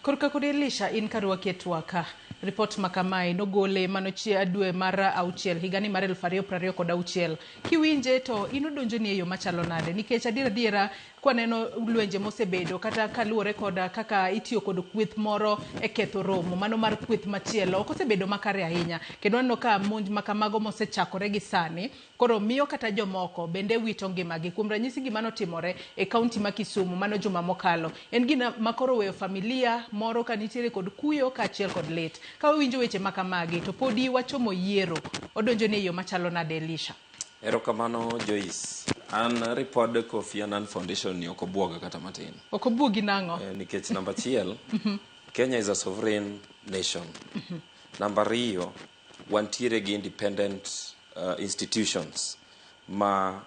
Korka kod Elisha in karwaki e twak. Ripot ma kamae nogole mano dwe mar auchiel higani mar 2026. Kiwinje to in odonjoni e yo machalo nade? Nikech adier adiera kwaneno lwenje mosebedo kata kaluwore kod kaka itiyo kod kweth moro e ketho romo mano mar kweth machielo ok osebedo makare ahinya. Kendo waneno ka monj ma kamago mosechakore gi sani Koro miyo kata jomoko bende wito ngimagi. Kuom ranyisi gima notimore e kaunti ma Kisumu mano juma mokalo en gina ma koro oweyo familia moro ka nitiere kod kuyo kaachiel kod lit. Ka wawinjo weche ma kamagi to podi wachomo yiero, odonjo ni e yo machalo nade Elisha? Erokamano Joyce. An ripod Kofi Annan Foundation ni ok obuoga kata matin. Ok obuogi nang'o? Nikech namba achiel, Kenya is a sovereign nation. Namba ariyo, wantiere gi independent institutions ma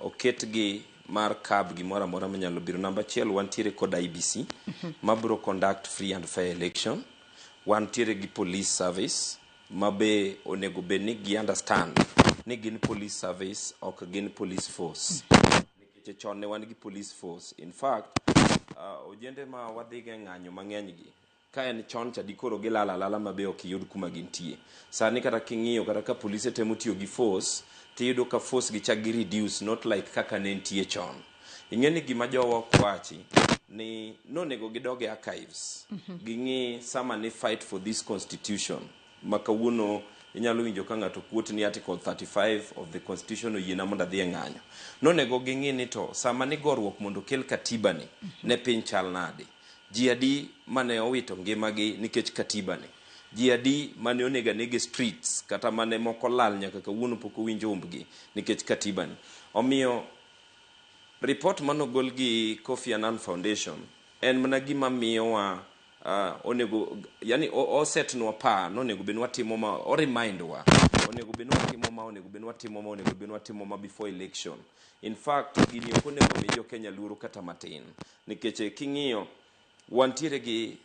oketgi mar curb gimoro amora manyalo biro. Namba achiel wantiere kod IEBC ma biro conduct free and fair election. Wantiere gi police service ma be onego bed ni gi understand ni gin police service ok gin police force. Nikech chon ne wan gi police force. In fact, ojende ma wadhiga e ng'anyo mang'eny gi Ka en chon cha dikoro gilal alala ma be ok iyud kuma gintie. Sani kata king'iyo kata ka polise temo tiyo gi force tiyudo ka force gi chak gi reduce not like kaka ne nitie chon. Ing'e ni gima jowa ok wachi ni nonego gidog e archives ging'i sama ni fight for this constitution ma kawuono inyalo winjo ka ng'ato kuot ni article 35 of the constitution oyiena mondo adhi e ng'anyo. Nonego ging'i ni to sama ni goruok mondo okel katiba ni ne piny chal nade. Ji adi mane owito ngimagi nikech katiba ni? Ji adi mane onego anega e streets kata mane moko lal nyaka kawuono pok owinj umbgi nikech katiba ni? Omiyo report mane ogol gi Kofi Annan Foundation en mana gima miyowa onego yani osetnwa pa nonego bed ni watimo ma o remind wa onego bed ni watimo ma onego bed ni watimo ma onego bed ni watimo ma before election. In fact gini ok onego mi jo Kenya luoro kata matin. Nikech king'iyo wantiere gi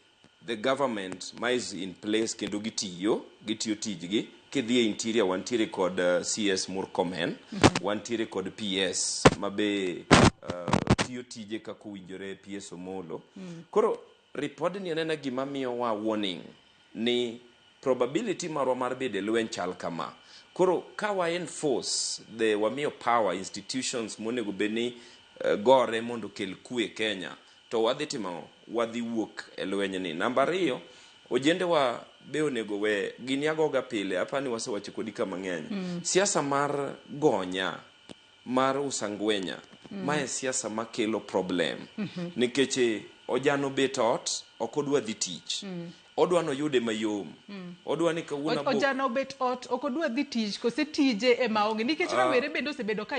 the government ma is in place kendo gitiyo gitiyo tijgi kidhi e interior wantiere kod CS Murkomen wantiere kod PS ma be tiyo tije kaka owinjore PS Omolo koro ripodni anena gima miyowa warning ni probability marwa mar bedo e lweny chal kama koro ka wa enforce the wamiyo power institutions monego bed ni gore mondo okel kwe Kenya to wadhi timo ang'o? Wadhi wuok e lweny ni. Namba ariyo, ojende wa be onego we gini agoga pile apani wasewacho kodi ka mang'eny. Siasa mar gonya mar usangwenya mae siasa makelo problem nikech ojano bet ot ok odwa dhi tich odwa noyude mayom odwa ni kawuono Ojano bet ot ok odwa dhi tich kose tije ema onge nikech rawere bende osebedo ka